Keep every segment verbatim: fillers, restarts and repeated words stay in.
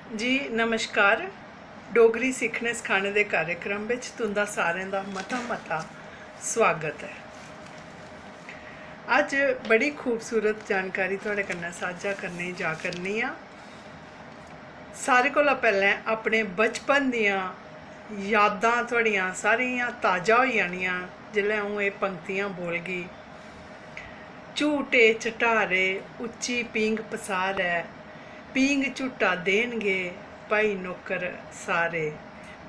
जी नमस्कार। डोगरी सिक्खने सखाने दे कार्यक्रम बिच तुं'दा सारें दा मता मता स्वागत ऐ। अज्ज बड़ी खूबसूरत जानकारी थुआढ़े कन्नै सांझा करने जा करनी आं। सारें कोला पैह्लें अपने बचपन दियां यादां थुआढ़ियां सारियां ताज़ा होई जानियां जेल्लै अ'ऊं एह् पंक्तियां बोलगी। झूटे चटारे उच्ची पींग पसारै, पींग झूटा देन गे भाई नौकर सारे।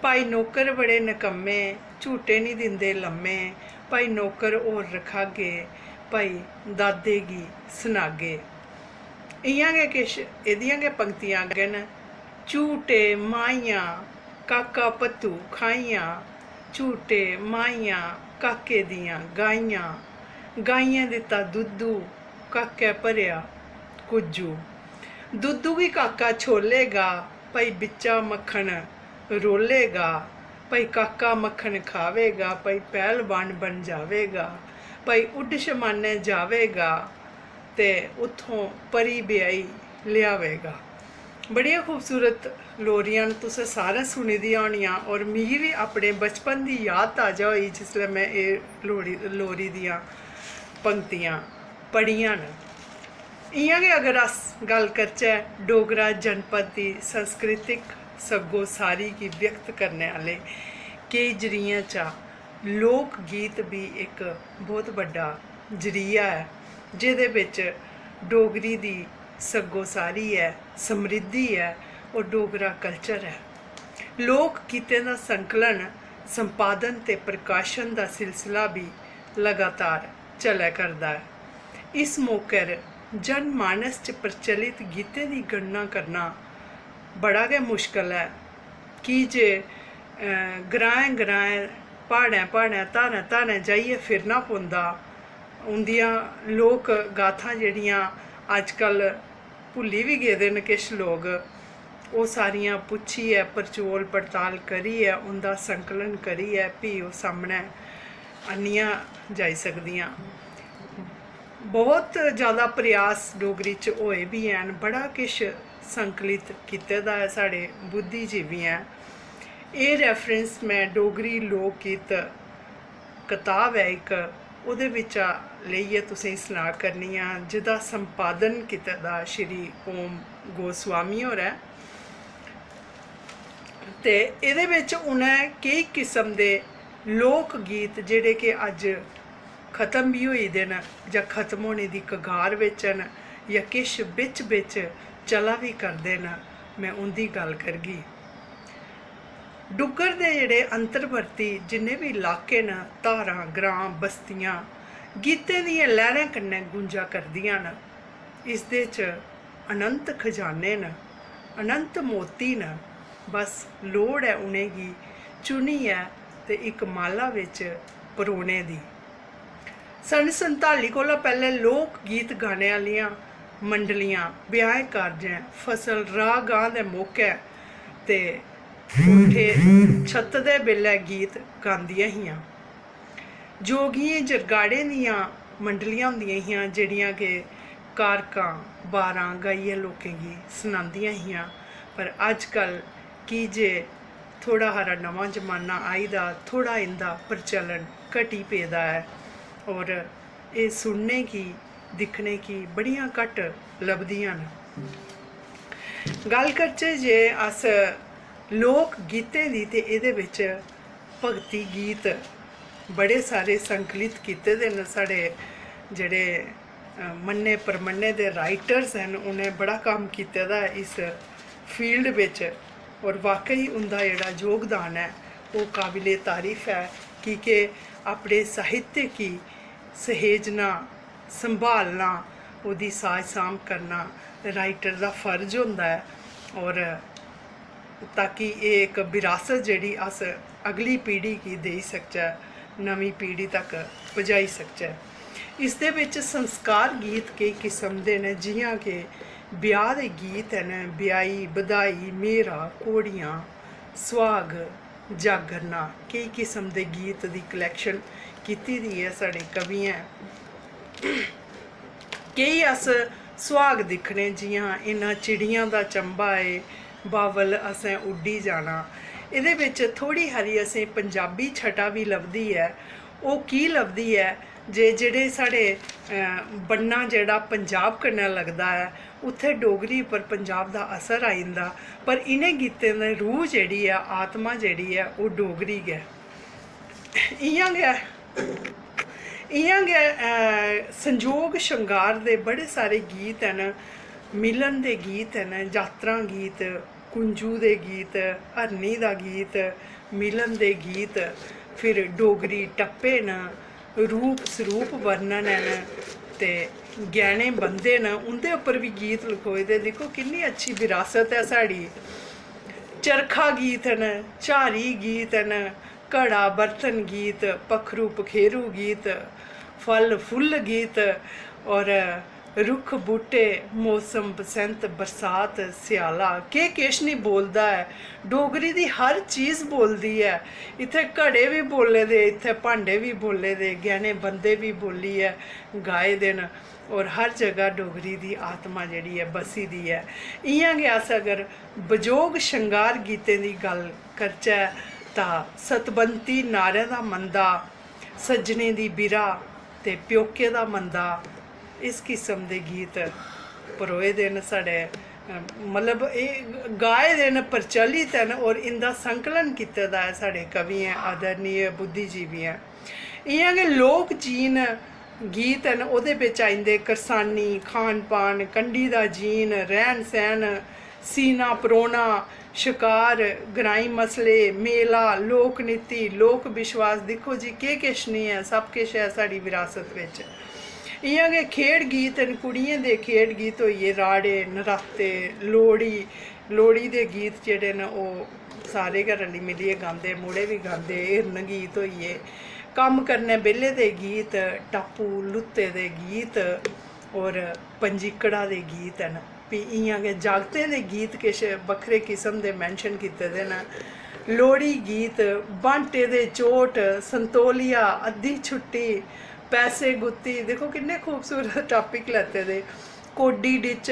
भाई नौकर बड़े नकम्मे, झूटे निं दिंदे लम्मे, भाई नौकर होर रखागे, भाई दादे गी सनागे। इ'यां गै किश एह्दियां गै पंक्तियां अग्गें न। झूटे माहियां, काका भत्तू खाइयां, झूटे माहियां, काके दियां गाइयां, गाइयें दित्ता दुद्धू, काकै भरेआ कुज्जू। दुद्धू गी काका छोलेगा, भाई बिच्चा मक्खन रोलेगा, भाई काका मक्खन खावेगा, भाई पैह्लवान बन जावेगा, भाई उड्ड शमानै जावेगा, ते उत्थों परी ब्याही लेआवेगा। बड़ियां खूबसूरत लोरियां न, तुसें सारें सुनी दियां होनियां, और मिगी बी अपने बचपन दी याद ताज़ा होई जिसलै में एह् लोरी लोरी दियां पंक्तियां पढ़ियां न। इ'यां गै अगर अस गल्ल करचै डोगरा जनपद दी सांस्कृतिक सग्गोसारी गी व्यक्त करने आह्ले केई जरियें चा लोक गीत बी इक बहुत बड्डा जरिया ऐ, जेह्दे बिच डोगरी दी सग्गोसारी ऐ, समृद्धि ऐ और डोगरा कल्चर ऐ। लोक गीतें दा संकलन, संपादन ते प्रकाशन दा सिलसिला बी लगातार चलै करदा ऐ। इस मौके पर जनमानस च प्रचलित गीतें दी गणना करना बड़ा गै मुश्कल ऐ, की जे ग्राएं ग्राएं, प्हाड़ें प्हाड़ें, धारें धारें जाइयै फिरना पौंदा। उं'दियां लोक गाथां जेह्ड़ियां अजकल भुल्ली बी गेदे न किश लोक, ओह् सारियां पुच्छियै, परचोल पड़ताल करियै, उं'दा संकलन करियै फ्ही ओह् सामनै आह्नियां जाई सकदियां। बहुत ज़्यादा प्रयास डोगरी च होए बी हैन, बड़ा किश संकलित कीते दा ऐ साढ़े बुद्धिजीवियें। एह् reference में डोगरी लोक गीत कताब ऐ इक, ओह्दे बिच्चा लेइयै तुसेंगी सनाऽ करनी आं, जेह्दा संपादन कीते दा श्री ओम गोस्वामी होरें। ते एह्दे बिच्च उ'नें केई किस्म दे लोक गीत जेह्ड़े कि अज्ज खत्म बी होई दे न जां खत्म होने दी कगार बिच्च न जां किश बिच्च बिच्च चला बी करदे न, में उं'दी गल्ल करगी। डुग्गर दे जेह्ड़े अंतर्वर्ती जिन्ने बी लाके न, धारां, ग्रांऽ, बस्तियां गीतें दियें लैह्रें कन्नै गूंजा करदियां न। इसदे च अनंत खजाने न, अनंत मोती न। बस लोड़ ऐ उ'नेंगी चुनियै ते इक माला बिच परोने दी। सन्न संताली कोला पैह्लें लोक गीत गाने आह्लियां मंडलियां ब्याहें कारजें, फसल, राह् गांह् दे मौकै ते कोठे छत्तदे बेल्लै गीत गांदियां हियां। जोगियें जरगाड़ें दियां मंडलियां होंदियां हियां जेह्ड़ियां के कारकां बारां गाइयै लोकें गी सनांदियां हियां। पर अज्जकल की जे थोह्ड़ा हारा नमां जमाना आई दा, थोह्ड़ा इं'दा प्रचलन घटी पेदा ऐ और एह् सुनने गी, दिक्खने गी बड़ियां घट्ट लभदियां न। गल्ल करचै जे अस लोक गीतें दी ते एह्दे बिच भक्ति गीत बड़े सारे संकलित कीते दे न। साढ़े जेह्ड़े मन्ने परमन्ने दे राइटर्स न, उ'नें बड़ा कम्म कीते दा ऐ इस फील्ड बिच। और वाकई उं'दा जेह्ड़ा योगदान ऐ ओह् काबिले तारीफ ऐ, की के अपने साहित्य गी सहेजना, संभालना, ओह्दी साज सांभ करना राइटर दा फर्ज होंदा ऐ। और ताकि एह् इक विरासत जेह्ड़ी अस अगली पीढ़ी गी देई सकचै, नमीं पीढ़ी तक पजाई सकचै। इसदे बिच संस्कार गीत केई किस्म दे न, जि'यां के ब्याह् दे गीत न, ब्याही, बधाई, म्हेरा, घोड़ियां, सुहाग, जागरना, केई किस्म दे गीत दी कलैक्शन कीती दी ऐ साढ़े कवियें। केई अस सुहाग दिक्खने, जि'यां इन्ना चिड़ियां दा चंबा ऐ, बावल असें उड्डी जाना। एह्दे बिच थोह्ड़ी हारी असें पंजाबी छटा बी लभदी ऐ। ओह् की लभदी ऐ जे जेह्ड़े साढ़े, अ, बन्ना जेह्ड़ा पंजाब कन्नै लगदा ऐ, उत्थै डोगरी पर पंजाब दा असर आई जंदा, पर इ'नें गीतें दी रूह जेह्ड़ी ऐ, आत्मा जेह्ड़ी ऐ, ओह् डोगरी गै। इ'यां गै, इ'यां गै, अ, संजोग शंगार दे बड़े सारे गीत न, मिलन दे गीत न, जातरां गीत, कुंजू दे गीत, हरनी दा गीत, मिलन दे गीत, फिर डोगरी टप्पे न, रूप सरूप वर्णन न, ते गैह्ने बंधे न, उं'दे उप्पर बी गीत लखोए दे। दिक्खो, किन्नी अच्छी विरासत ऐ साढ़ी। चरखा गीत न, झारी गीत न, घड़ा बर्तन गीत, पक्खरू पखेरू गीत, फल फुल्ल गीत, और रुक्ख बूह्टे, मौसम बसंत, बरसात, स्याला, केह् किश निं बोलदा ऐ। डोगरी दी हर चीज बोलदी ऐ। इत्थै घड़े बी बोल्ले दे, इत्थै भांडे बी बोल्ले दे, गैह्ने बंधे बी बोलियै गाए दे न। और हर जगह डोगरी दी आत्मा जेह्ड़ी ऐ, बसी दी ऐ। इ'यां गै अस अगर बजोग शंगार गीतें दी गल्ल करचै, तां सतबंती नारें दा मंदा, सज्जनें दी बिरा ते प्योके दा मंदा, इस किस्म दे गीत परोए दे न साढ़े, अ, मतलब, एह् गाए दे न, प्रचलित न, और इं'दा संकलन कीते दा ऐ साढ़े कवियें, आदरणीय बुद्धिजीवियें। इ'यां गै लोक जीन गीत न, ओह्दे बिच आई जंदे करसानी, खान पान, कंढी दा जीन, रैह्न सैह्न, सीना परोना, शकार, ग्राईं मसले, मेला, लोक नीति, लोक विश्वास, दिक्खो जी, केह् किश निं ऐ, सब किश ऐ साढ़ी विरासत बिच। इ'यां गै खेढ गीत न, कुड़ियें दे खेढ गीत होई गे, राह्ड़े, नराते, लोह्ड़ी, लोह्ड़ी दे गीत जेह्ड़े न, ओह् सारे गै रली मिलियै गांदे, मुड़े बी गांदे, हिरन गीत होई गे, कम्म करने बेल्ले दे गीत, टापू लुत्ते दे गीत, और पंजीकड़ा दे गीत न। फ्ही इ'यां गै जागतें दे गीत किश बक्खरे किस्म दे mention कीते दे न। लोह्ड़ी गीत, बांटे दे चोट, संतोलिया, अद्धी छुट्टी, पैसे गुत्ती, दिक्खो किन्ने खूबसूरत topic लैते दे। कोडी डिच,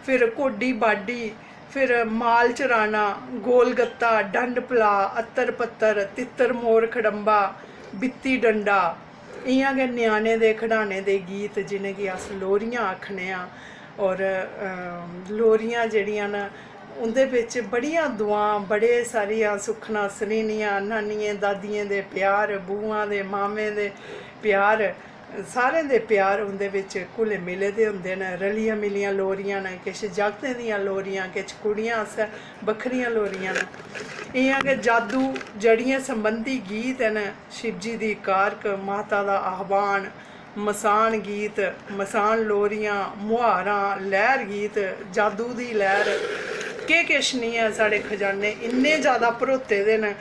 फिर कोडी बाडी, फिर माल चराना, गोल गत्ता, डंड पला, अत्तर पत्तर, तित्तर मोर खडम्बा, बित्ती डंडा, इ'यां गै ञ्याणें दे खढाने दे गीत, जि'नेंगी अस लोरियां आखने आं। और, अ, लोरियां जेह्ड़ियां न, उं'दे बिच बड़ियां दुआं, बड़े सारियां सुक्खनां, सरीनियां, नानियें दादियें दे प्यार, बुआं दे मामें दे प्यार, सारें दे प्यार उं'दे बिच घुले मिले दे होंदे न। रलियां मिलियां लोरियां न, किश जागतें दियां लोरियां, किश कुड़ियां आस्तै बक्खरियां लोरियां न। इ'यां गै जादू जड़ियें संबंधी गीत न, शिवजी दी कारक, माता दा आह्वान, मसान गीत, मसान लोरियां, मुहारां, लैह्र गीत, जादू दी लैह्र, केह् किश निं ऐ। साढ़े खजाने इन्ने जैदा भरोते दे न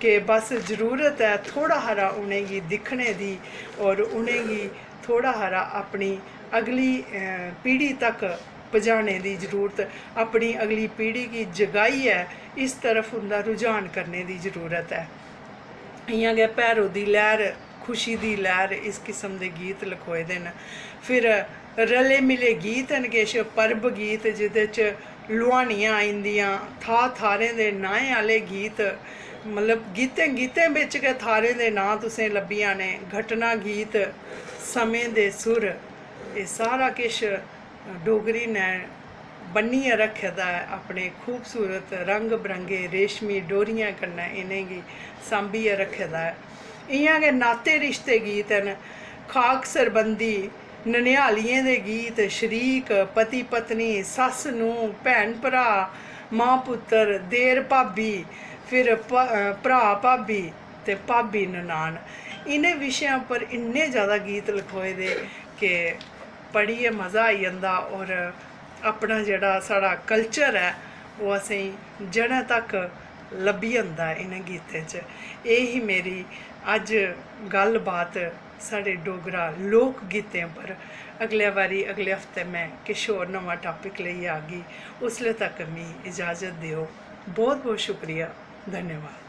कि बस जरूरत ऐ थोह्ड़ा हारा उ'नेंगी दिक्खने दी, और उ'नेंगी थोह्ड़ा हारा अपनी अगली, अ, पीढ़ी तक पजाने दी जरूरत, अपनी अगली पीढ़ी गी जगाइयै इस तरफ उं'दा रुझान करने दी जरूरत ऐ। इ'यां गै भैरो दी लैह्र, खुशी दी लैह्र, इस किस्म दे गीत लखोए दे न। फिर रले मिले गीत न किश, पर्व गीत, जेह्दे च लुहानियां आई जंदियां, थाह् थाह्रें दे नाएं आह्ले गीत, मतलब, गीतें गीतें बिच गै थाह्रें दे नांऽ तुसें लब्भी जाने, घटना गीत, समें दे सुर, एह् सारा किश डोगरी ने बन्नियै रक्खे दा ऐ, अपने खूबसूरत रंग बरंगे रेशमी डोरियें कन्नै इ'नेंगी सांभियै रक्खे दा ऐ। इ'यां गै नाते रिश्ते गीत न, खाक सरबंधी, ननिहालियें दे गीत, शरीक, पति पत्नी, सस्स नूंह्, भैन भ्राऽ, मां पुत्तर, देर भाबी, फिर भ-, भ्राऽ भाबी ते भाबी ननान। इ'नें विशेआं पर इन्ने जैदा गीत लखोए दे कि पढ़ियै मज़ा आई जंदा, और अपना जेह्ड़ा साढ़ा culture ऐ, ओह् असेंगी जड़ें तक लब्भी जंदा ऐ इ'नें गीतें च। एह् ही मेरी अज्ज गल्ल बात साढ़े डोगरा लोक गीतें पर। अगले बारी, अगले हफ्ते में किश होर नमां topic लेइयै आगी। उसले तक मी इजाज़त देओ। बहुत बहुत शुक्रिया। धन्यवाद।